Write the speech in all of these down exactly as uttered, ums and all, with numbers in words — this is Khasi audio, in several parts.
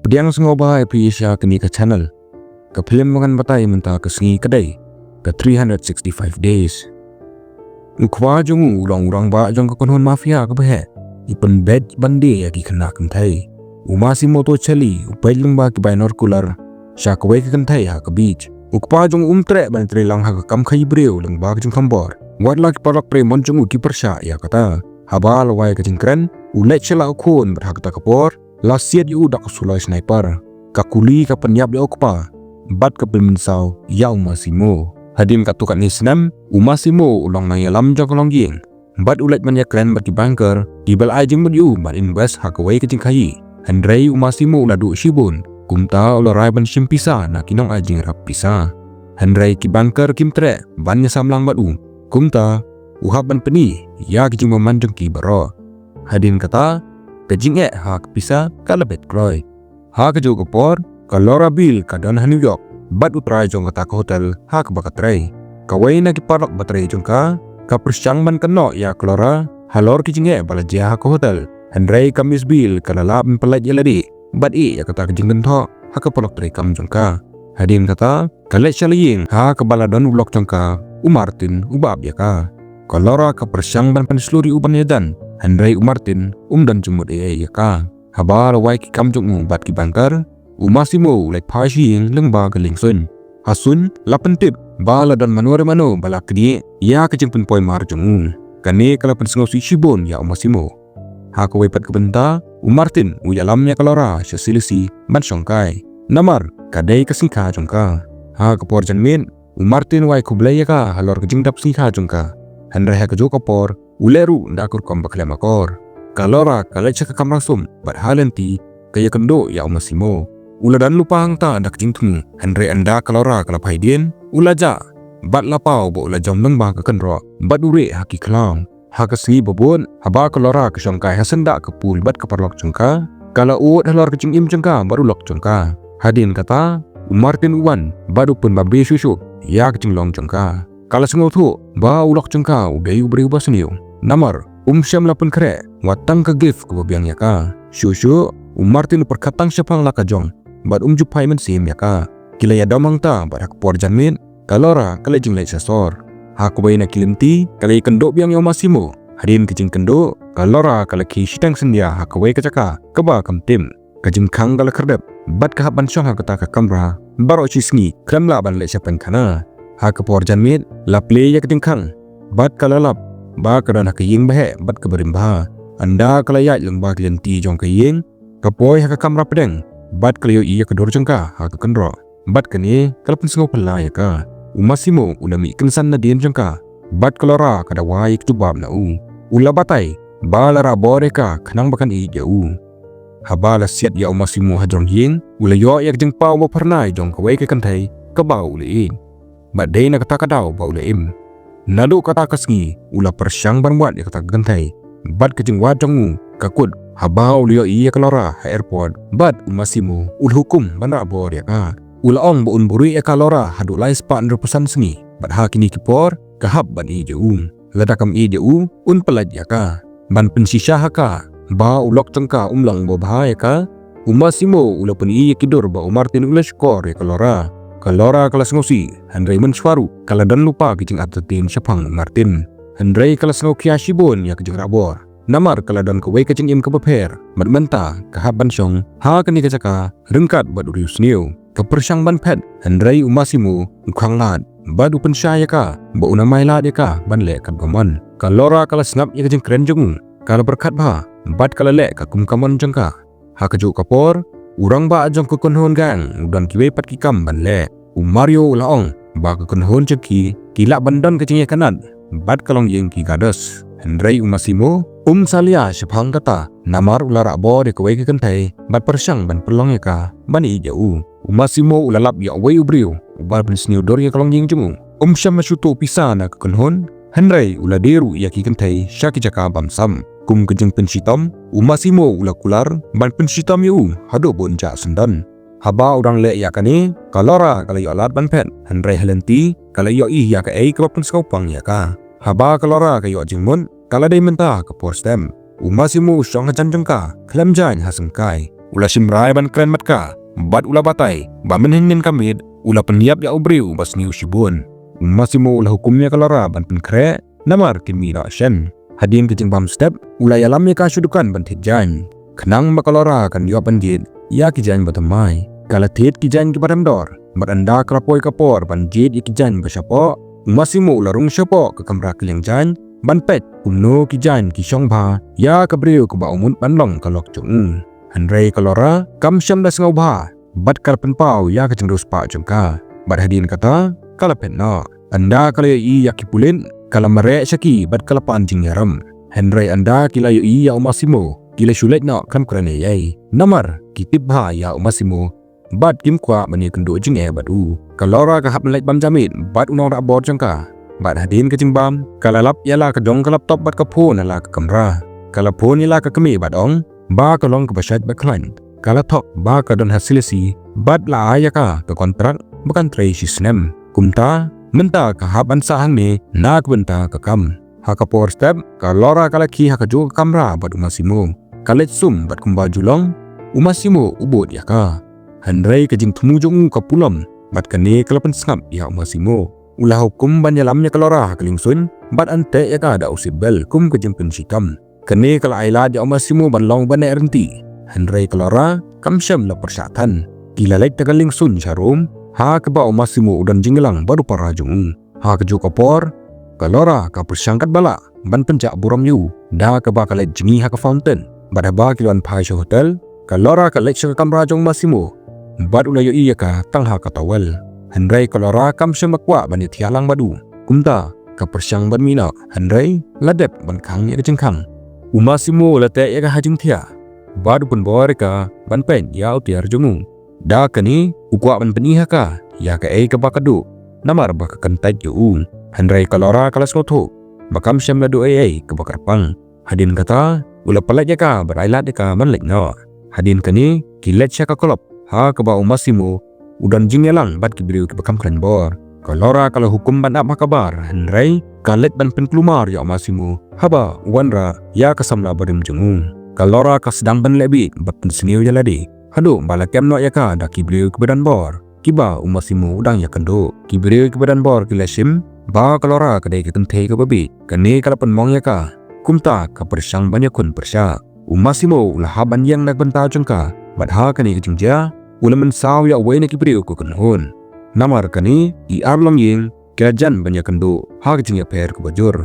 Pdiang sngewbha ïa phi sha kane ka channel. Ka film ba ngan batai mynta ka sngi ka dei ka three hundred sixty-five days. U kpa jong u u long u rangbah jong ka kynhun mafia kaba heh. I pynbeit ban die ïa ki khynnah kynthei. U Massimo Torricelli u peit lyngba ki binocular sha kawei ka kynthei ha ka beach. U kpa jong u um treh ban trei lang ha ka kam khaïi briew lyngba ka jingkhombor. Wat la ki paralok trei mon jong u ki pyrshah ïa kata. Haba la wai ka jingkren, u leit sha la u khun bad ha kata ka por la siat ïa u da ka suloi sniper. Ka kuli ka pynïap ïa u kpa bad ka pynmynsaw ïa u Massimo. Hadien katto katne snem, u Massimo u long nongïalam jong ka longïing bad u leit ban ïakren bad ki banker kiba la ai jingmut ïa u ban invest ha kawei ka jingkhaïi. Hynrei u Massimo u la duh shibun, kumta u la rai ban shim pisa na ki nongai jingïarap pisa. Hynrei ki banker kim treh ban ïasam lang bad u, kumta u hap ban pyni ïa ki jingbymman jong ki baroh. Hadien kata, ka jingeh ha ka pisa ka la beit kloi. Ha kajuh ka por, ka Laura Beale ka don ha New York bad u trai jong kata ka hotel ha kaba ka trei. Kawei na ki paralok ba trei jong ka ka pyrshang ban kynnoh ïa ka Laura halor ki jingeh ba la jia ha ka hotel. Hynrei ka Miss Beale ka la lah ban pyllait ïa lade bad ïeh ïa kata ka jingkynthoh ha ka paralok treikam jong ka. Hadien kata, ka leit sha la ïing ha kaba la don u lok jong ka, u Martin uba ap ïa ka. Ka Laura ka pyrshang ban pynshlur ïa u ban ïajan, hynrei u Martin um don jingmut ei ei ïa ka. Haba la wai ki kam jong u bad ki banker, u Massimo u leit phai sha ïing lyngba ka lieng suiñ. Ha suiñ la pyntip ba la don mano re mano ba la knieh ïa ka jingpynpoi mar jong u. Kane ka la pynsngewsih shibun ïa u Massimo. Ha kawei pat ka bynta, u Martin u ïalam ïa ka Laura sha Sicily ban shongkai. Namar ka dei ka sngi kha jong ka. Ha ka por janmiet, u Martin u ai khublei ïa ka halor ka jingdap sngi kha jong ka. Hynrei ha kajuh ka por, u leh ruh da ka rukom ba khlem akor. Ka Laura ka leit sha ka kamra sum bad ha lynti ka ïakynduh ïa u Massimo. U la don lypa hangta da ka jingthmu, hynrei ynda ka Laura ka la phai dien, u la jah bad la paw ba u la jam lyngba ka kynroh bad u rieh ha ki khlaw. Ha ka sngi ba bud, haba ka Laura ka shongkai ha syndah ka pool bad ka paralok jong ka, ka la ud halor ka jingim jong ka bad u lok jong ka. Hadien kata, u Martin u wan bad u pynbambe shuh shuh ïa ka jinglong jong ka. Ka la sngewthuh ba u lok jong ka u dei u briew ba sniew. Namar um shym la pynkhreh wat tang ka gift kaba biang ïa ka. Shuh shuh, u Martin u pyrkhat tang shaphang la ka jong bad um ju phai mynsiem ïa ka. Ki la ïadom hangta bad ha ka por janmiet, ka Laura ka leit jingleit sha sor. Ha kawei na ki lynti, ka la ïakynduh biang ïa u Massimo. Hadien ka jingkynduh, ka Laura ka la khie shiteng syndia ha kawei ka jaka kaba kam tip. Ka jingkhang ka la khyrdep bad ka hap ban shong ha kata ka kamra baroh shi sngi, khlem lah ban leit sha pynkhana. Ha ka por janmiet, la plie ïa ka jingkhang bad ka la lap ba ka don ha ka ïing ba heh bad kaba rim bha. Ynda ka la ïaid lyngba ki lynti jong ka ïing, ka poi ha ka kamra pdeng bad ka la ïohi ïa ka dur jong ka ha ka kynroh. Bad kane ka la pynsngewphylla ïa ka. U Massimo u la mih kynsan nadien jong ka bad ka Laura ka dawa ïa ka jubab na u. U la batai ba la rah bor ïa ka khnang ba kan ïeit ïa u. Haba la siat ïa u Massimo ha jrong ïing, u la ïoh ïa ka jingpaw ba phyrnai jong kawei ka kynthei kaba u la ïeit. Bad dei na kata ka daw ba u la im. Naduh kata ka sngi, u la pyrshang ban wad ïa kata ka kynthei. Bad ka jingwad jong u ka kut haba u la ïohi ïa ka Laura ha airport bad u Massimo u la hukum ban rah bor ïa ka. U la ong ba un buhrieh ïa ka Laura haduh lai spah hynriewphew san sngi. Bad ha kine ki por, ka hap ban ïeit ïa u. Lada kam ïeit ïa u, un pyllait ïa ka. Ban pynshisha ha ka ba u lok jong ka um long uba bha ïa ka, u Massimo u la pyni ïa ki dur ba u Martin u la shukor ïa ka Laura. Ka Laura ka la sngewsih, hynrei mynshuwa ruh ka la don lypa ka jingartatien shaphang u Martin. Hynrei ka la sngewkhia shibun ïa ka jingrah bor. Namar ka la don kawei ka jingim kaba pher, bad mynta ka hap ban shong ha kane ka jaka ryngkat bad u riewsniew. Ka pyrshang ban phet, hynrei u Massimo u khanglad bad u pynshai ïa ka ba un ym ailad ïa ka ban leh katba mon. Ka Laura ka la sngap ïa ka jingkren jong u, ka la pyrkhat bha bad ka la leh ka kum ka mon jong ka. Ha kajuh ka por, u rangbah jong ka kynhun gang u don kiwei pat ki kam ban leh. U Mario u la ong ba ka kynhun jong ki ki lah ban don ka jingïakynad bad ka longïing ki Gaddos. Hynrei u Massimo um salia shaphang kata, namar u la rah bor ïa kawei ka kynthei bad pyrshang ban pynlong ïa ka ban ïeit ïa u. U Massimo u la lap ïa uwei u briew uba pynsniew dur ïa ka longïing jong u. Um shym la shu tuh pisa na ka kynhun, hynrei u la die ruh ïa ki kynthei sha ki jaka bamsap. Kum ka jingpynshitom, u Massimo u la kular ban pynshitom ïa u haduh ba un jah syndon. Haba u dang leh ïa kane, ka Laura ka la ïoh lad ban phet, hynrei ha lynti ka la ïohi ïa kaei kaba pynsngewpang ïa ka. Haba ka Laura ka ïoh jingmut, ka la dei mynta ka por step. U Massimo u shong hajan jong ka khlem jaiñ ha syngkai. u la shim rai ban kren bad ka, bad u la batai ba mynhynnin ka miet u la pynïap ïa u briew uba sniew shibun. U Massimo u la hukum ïa ka Laura ban pynkhreh namar kin mih noh shen. Hadien ka jingbam step u la ïalam ïa ka sha dukan ban thied jaiñ, khnang ba ka Laura kan ïoh ban jied ïa ki jaiñ ba thymmai. Ka la thied ki jaiñ kiba rem dor bad ynda ka la poi ka por ban jied ïa ki jaiñ ba shapoh, u Massimo u la rung shapoh ka kamra kylliang jaiñ ban peit kumno ki jaiñ ki shong bha ïa ka briew kaba u mut ban long ka lok jong u. Hynrei ka Laura kam shym da sngewbha bad ka la pynpaw ïa ka jingriewspah jong ka. Bad hadien kata ka la phet noh. Ynda ka la ïohi ïa ki pulit ka la mareh sha ki bad ka la pan jingïarap. Hynrei ynda ki la ïohi ïa u Massimo ki la shu leit noh khlem kren ei ei. Namar ki tip bha ïa u Massimo bad kim kwah ban ïakynduh jingeh bad u. Ka Laura ka hap ban leit bam ja miet bad u nongrah bor jong ka. Bad hadien ka jingbam ka la lap ïa la ka jong ka laptop bad ka phone ha la ka kamra. Ka la phone ïa la ka kmie bad ong ba ka long kaba shait bad khlaiñ. Ka la thok ba ka don ha Sicily bad la ai ïa ka ka kontrak ba kan trei shi snem. Kumta mynta ka hap ban sah hangne na ka bynta ka kam. Ha ka por step ka Laura ka la khie ha kajuh ka kamra bad u Massimo. Ka leit sum bad kumba ju long u Massimo u bud ïa ka. Hynrei ka jingthmu jong u ka pulom bad kane ka la pynsngap ïa u Massimo. U la hukum ban ïalam ïa ka Laura ha ka liengsuiñ bad ban teh ïa ka da u seat belt kum ka jingpynshitom. Kane ka la ailad ïa u Massimo ban long ba neh ryntih. Hynrei ka Laura kam shym la pyrshah than. Ki la leit da ka liengsuiñ sha rum ha kaba u Massimo u don jingïalang bad u para jong u. Ha kajuh ka por ka Laura ka pyrshang katba lah ban pynjah burom ïa u da kaba ka leit jngi ha ka fountain. Bad haba ki la wan phai sha hotel ka Laura ka leit sha ka kamra jong u Massimo bad u la ïohi ïa ka tang ha ka towel. Hynrei ka Laura kam shym la kwah ban ïathiah lang bad u. Kumta ka pyrshang ban mih noh hynrei la dep ban khang ïa ka jingkhang. U Massimo u la teh ïa ka ha jingthiah bad u pynbor ïa ka ban peit ïa u tiar jong u. Da kane u kwah ban pyni ha ka ïa kaei kaba ka duh namar ba ka kyntait ïa u. Hynrei ka Laura ka la sngewthuh ba kam shym la duh ei ei kaba kyrpang. Hadien kata u la pynlait ïa ka bad ailad ïa ka ban leit noh. Hadien kane ki leit sha ka club ha kaba u Massimo u don jingïalang bad ki briew kiba kham khlaiñ bor. Ka Laura ka la hukum ban ap ha ka bar hynrei ka leit ban pynkulmar ïa u Massimo haba u wanrah ïa ka samla barim jong u. Ka Laura ka sdang ban leh bieit bad pynsniew ïa lade haduh ba la kem noh ïa ka da ki briew kiba don bor kiba u Massimo u dang ïakynduh. Ki briew kiba don bor ki la shim ba ka Laura ka dei ka kynthei kaba bieit. Kane ka la pynmong ïa ka. Kumta ka pyrshang ban ïakhun pyrshah. U Massimo u la hap ban ïeng na ka bynta jong ka bad ha kane ka jingjia u la mynsaw ïa uwei na ki briew ka kynhun. Namar kane ki ar longïing ki la jan ban ïakynduh ha ka jingïapher kaba jur.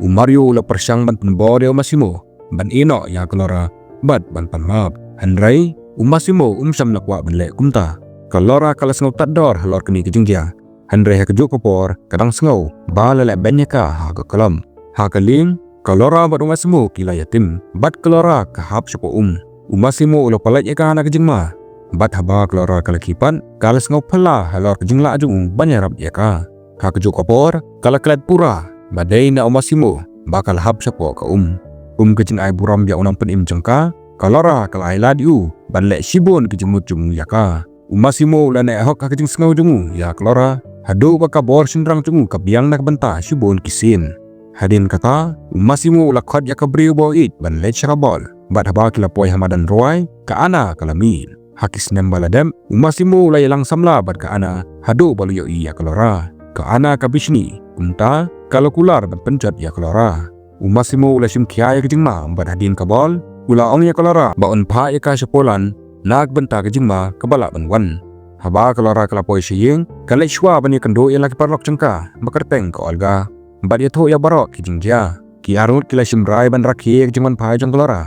U Mario u la pyrshang ban pynbor ïa u Massimo ban ïeh noh ïa ka Laura bad ban pan map. Hynrei u Massimo um shym la kwah ban leh kumta. Ka Laura ka la sngew tad dor halor kane ka jingjia. Hynrei ha kajuh ka por ka dang sngew ba la leh beiñ ïa ka ha ka club. Ha ka lieng ka Laura bad u Massimo ki la ïatim bad ka Laura ka hap shapoh um. U Massimo u la pynlait ïa ka na ka jingma bad haba ka Laura ka la khie pat ka la sngew phylla halor ka jinglah jong u ban ïarap ïa ka. Ha kajuh ka por ka la klet pura ba dei na u Massimo ba ka la hap shapoh ka um. Kum ka jingai burom ïa u nongpynim jong ka, ka Laura ka la ailad ïa u ban leh shibun ki jingmut jong u ïa ka. U Massimo u la neh hok ha ka jingsngew jong u ïa ka Laura haduh ba ka bor shynrang jong u ka biang na ka bynta shibun ki sien. Hadien kata u Massimo u la khot ïa ka briew ba u ïeit ban leit sha ka ball. Bad haba ki la poi ha madan rwai ka Anna ka la mih. Ha ki snem ba la dep u Massimo u la ïalang samla bad ka Anna haduh ba u la ïohi ïa ka Laura. Ka Anna ka bishni kumta ka la kular ban pynjot ïa ka Laura. U Massimo u la shim khia ïa ka jingma bad hadien ka ball u la ong ïa ka Laura ba un phah ïa ka sha Poland na ka bynta ka jingma kaba lah ban wan. Haba ka Laura ka la poi sha ïing ka leit shuwa ban ïakynduh ïa la ki paralok jong ka ba kyrteng ka Olga bad ïathuh ïa baroh ki jingjia. Ki arngut ki la shim rai ban rakhe ïa ka jingwan phai jong ka Laura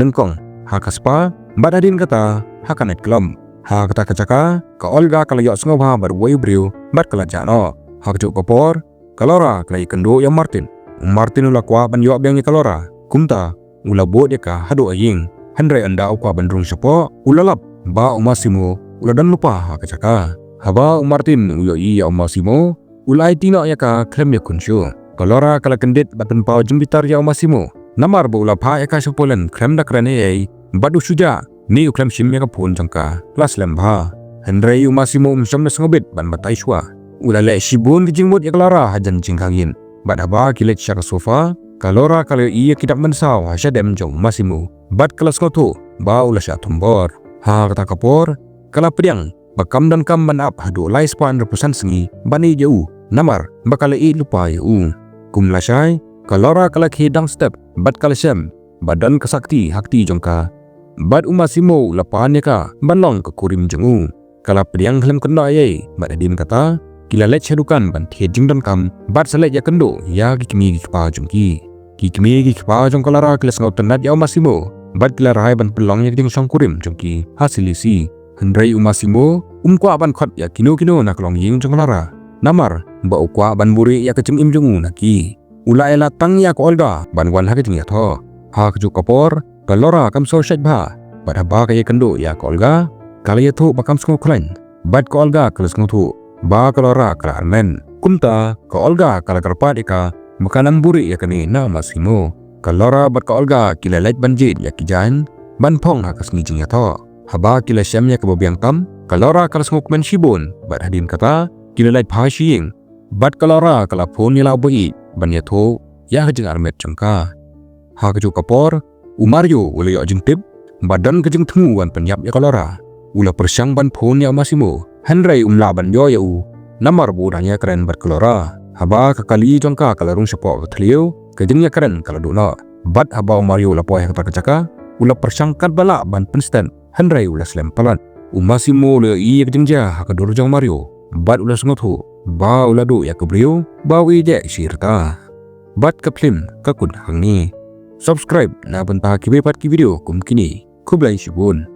nyngkong ha ka spa bad hadien kata ha ka night club. Ha kata ka jaka ka Olga ka la ïohsngew bha bad uwei u briew bad ka la jah noh. Ha kajuh ka por ka Laura ka la ïakynduh ïa u Martin. U Martin u la kwah ban ïoh biang ïa ka Laura kumta u la bud ïa ka haduh ha ïing. Hynrei ynda u kwah ban rung shapoh u la lap ba u Massimo u la don lypa ha ka jaka. Haba u Martin u ïohi ïa u Massimo u la aiti noh ïa ka khlem ïakhun shuh. Ka Laura ka la kyndit bad pynpaw jingbitar ïa u Massimo namar ba u la phah ïa ka sha Poland khlem da kren ei ei bad u shu jah ne u khlem shim ïa ka phone jong ka. La slem bha. Hynrei u Massimo um shym la sngewbit ban batai shuwa. U la leh shibun ki jingmut ïa ka Laura hajan jingkhang ïit. Bad haba ki leit sha ka sofa ka Laura ka la ïohi ïa ki dak mynsaw ha shadem jong u Massimo bad ka la sngewthuh ba u la shah thombor. Ha kata ka por ka la pdiang ba kam donkam ban ap haduh lai spah hynriew phew san sngi ban ïeit ïa u, namar ba ka la ïeit lypa ïa u. Kum lashai ka Laura ka la khie dang step bad ka la shem ba don ka sakti ha kti jong ka. Bad u Massimo u la pan ïa ka ban long ka kurim jong u. Ka la pdiang khlem kynnoh ei ei bad hadien kata ki la leit sha dukan ban thied jingdonkam bad sa leit ïakynduh ïa ki kmie ki kpa jong ki. Ki kmie ki kpa jong ka Laura ki la sngewtynnat ïa u Massimo bad ki la rai ban pynlong ïa ka jingshongkurim jong ki ha Assisi. Hynrei u Massimo um kwah ban khot ïa kino kino na ka longïing jong ka Laura, namar ba u kwah ban buhrieh ïa ka jingim jong u na ki. U la ai lad tang ïa ka Olga ban wan ha ka jingïathoh. Ha kajuh ka por ka Laura kam sngewshait bha bad haba ka ïakynduh ïa ka Olga ka la ïathuh ba kam sngewkhlaiñ. Bad ka Olga ka la sngewthuh ba ka Laura ka la armet. Kumta ka Olga ka la kyrpad ïa ka ba kan ym buhrieh ïa kane na u Massimo. Ka Laura bad ka Olga ki la leit ban jied ïa ki jaiñ ban phong ha ka sngi jingïathoh. Haba ki la shem ïa kaba biang tam ka Laura ka la sngewkmen shibun bad hadien kata ki la leit phai sha ïing. Bad ka Laura ka la phone ïa la u ba ïeit ban ïathuh ïa ka jingarmet jong ka. Ha kajuh ka por u Mario u la ïoh jingtip ba don ka jingthmu ban pynïap ïa ka Laura. U la pyrshang ban phone ïa u Massimo hynrei um lah ban ïoh ïa u, namar ba u dang ïakren bad ka Laura. Haba ka kali jong ka ka la rung shapoh ka thliew ka jingïakren ka la duh noh. Bad haba u Mario u la poi ha kata ka jaka u la pyrshang katba lah ban pynstet hynrei u la slem palat. U Massimo u la ïohi ïa ka jingjia ha ka dur jong u Mario bad u la sngewthuh ba u la duh ïa ka briew ba u ïeit shi rta. Bad ka phlim ka kut hangne. Subscribe na bynta kiwei pat ki video kum kine. Khublei shibun.